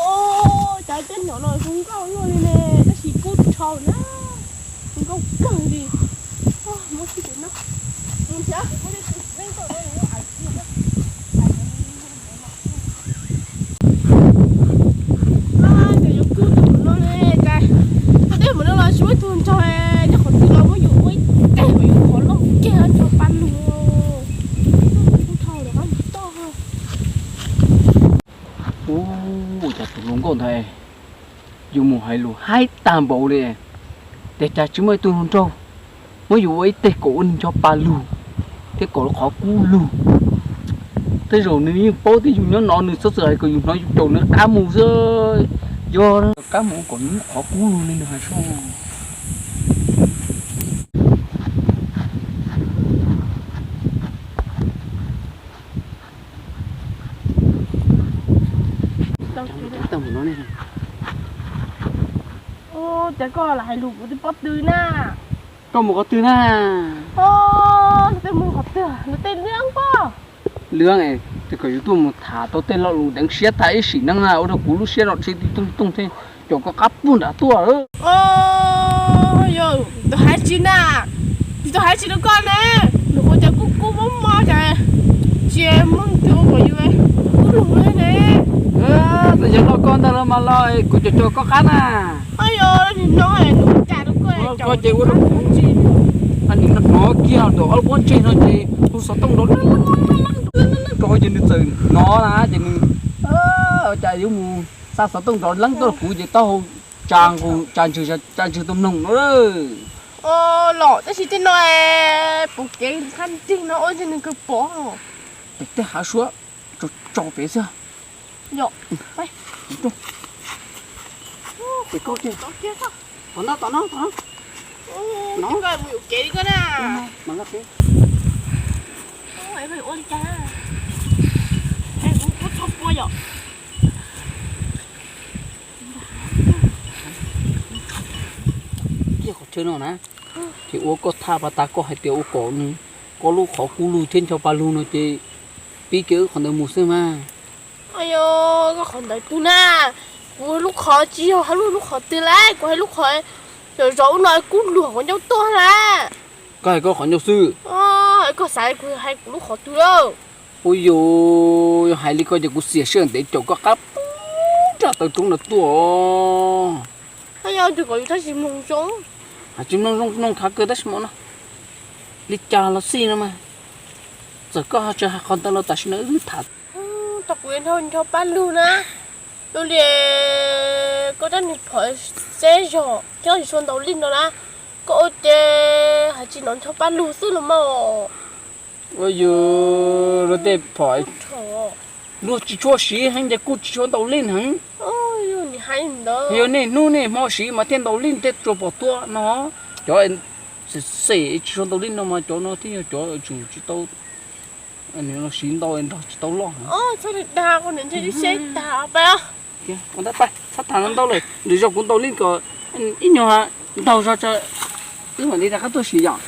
Os, cov tej no los zoo nkauj luaj li ne, tab sis kub dhau na, zoo nkauj kawg li. Muab sib tus no, mus thiab, muab tej tus leej tau no mus ais. Cov yuav kub tus no ne, cas tej mus no los tsis muaj ib tug nrog, nyob qhov twg los muab yus ua ib teg, yus qhov loj kiag nrog pa lug. Kub dhau lawm qab toj. Ua cas tus hluas nkauj ntawd, yus mus hais lus haib tag npaum li, tias cas tsis muaj ib tug hluas nraug muab yus ua ib teg kom ua nws ncho pa lug, thiab kom qhov kub lug. Tej zaum nws yeej paub tias yus nyob no, nws txhob txwm hais kom yus hnov yus caum nws qab mus xwb. Yog qab mus kom nws qhov kub lug li nws hais sub. Cas koj lam hais lus kuv twb pob tw na. Koj mus qhov twg na? Os, tej mus qhov twg, nws tej lwb pob. Lwb es, tej kom yus tuaj mus tham tau tej lo lus deev siab tag ib sim neej na, ua rau kuv lub siab no tsis ti tooj tooj thiab, caum koj qab puag nram tuaj. Os, yog tus hais tsis na, tus hais tsis rau koj ne, nws ua cas kub kub mob mob cas, tsis muaj tus ua kom yus kub lug ne. Txawm yog los koj ntag los mas los, kuv caum caum koj qab na. Os, yog nim no nws ua cas rau koj, koj ces ua rau kuv nim no hnov kiag ntawm ob lub pob ntseg no ces hu xov tooj nrov leeb leeb rau ces nws txawm hnov na ces nws, cas yuav mus xa xov tooj nrov leeb tuaj kuv ces taub hau tsa nqus tsa ntswg tsa ntswg tus mloog no. Os, los tab sis tej no puv kev thaj nrig no ua ces nws kawg pom. Tej hav suab tso pem xwb. Yog, pais. Tom no, tom no, tom no. Mus yuam kev li koj na. Ua li cas na? Kuv txhob pua yom. Kiag qhov chaw no na, ces ua koj thaj pas tas koj hais tias ua kom nws, koj lub qhov kub lug thiab ncho pa lug no ces pib kiag wb qhov ntawd mus xwb mas. Yog koj qhov ntawd twg na, kuv lub qhov tsis yog hais lub, lub qhov twg lauj, kuv hais lub qhov zov zov ub no kub lug qhov ncauj tuaj lauj. Koj hais koj qhov ncauj xwb. Koj xav kuv hais kuv lub qhov twg lauj? Ua yus, yog hais li koj ces kuv xiam sij hawm ntev caum koj qab puag nram taw roob no tuaj. Yog tus kom yus tab sis mloog zoo, tsis mloog zoo mloog khav kawg tab sis mas no li cas los xij no mas, txawm koj ho tsis hais qhov ntawd los tam sim no wb tham. Tau kuv nrog nrog pab lug na, lug li koj tab nws phom xeb zog thiab tsis tshua ntaus lij no na, koj ua ces hais tsis no nrog pab lug xwb los mas. Ua yus luag tej phom luag tsis tshua siv heev ces kuj tsis tshua ntaus lij heev. Yog nej hnub nej hmo siv mas thiaj ntaus lij thiaj tsuas pom tuaj no. Cov xem tsis tshua ntaus lij no mas cov no thiaj yog cov tsum tsis tau, siv ntau nrog tsis tau loj. Ua ntawd pais, txhob tham ntau lawm, lwm zaus kuv ntaus lij kom ib nyuag ntaug zog tso wb mam li rov qab tuaj siv yom.